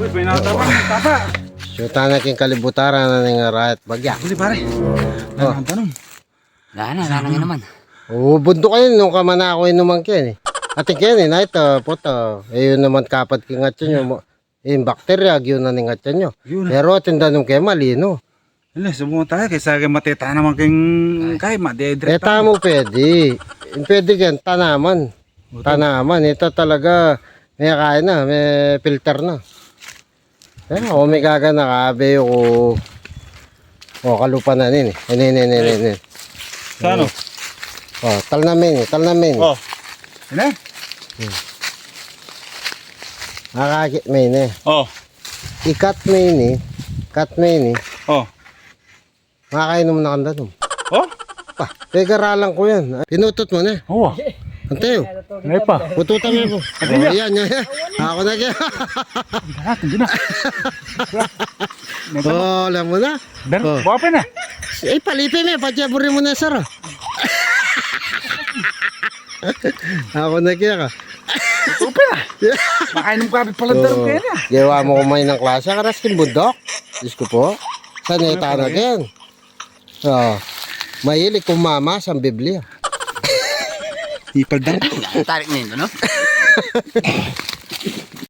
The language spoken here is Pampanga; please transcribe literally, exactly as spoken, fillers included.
Uy, may natapa, may tapa. Siyutan na king kalibutaran na ning arayat bagya. Uli, pare. Oh. Nanang tanong. Nana, nana nga naman. O, bunduk kayu, nung kamana ku inuman keni. Atin keni, na ita, puta. E, yu naman kapad king atyan yu. Ing bakterya, agyu na ning atyan yu. Yun. Pero atin danum ke malino. Ala, subukan tayu, kaysa ke mate ta naman keng, ay, kay, ma-dehydrate. E, tamu pwede. Ing pwede ken, tanaman. Tanaman, ita talaga, me kain na, me filter na. Pero, o, me gagana ka, abe yu ku, o, kalupa na nini. Ini, ini, ini, ini, ini. Sa ano? O, talnan me ini, talnan me ini. O. Ini? Akakit me ini. O. I-cut me ini. Cut me ini. O. Makakainum na kang danum. O? Pa, pegaralan ku yan. Pinutot mu ne. Uwa. Antayu. Ngay pa. Pututan me pu. O, yan, yan, yan. Aku na ke. Hindi na, hindi na. O, alam mu na. Dar-, o. Buka pa na. E, palipe me, patya buri mu na sara. Aku na ke ka. Open na. Makainum ka, palandaran ka na. Gewa mu ku maynan klase, karas king bunduk. Diyos ku pu. Sanay tana ken. O. Mahilig kumama sang Biblia. Ipal dang. Tarik na yun, no?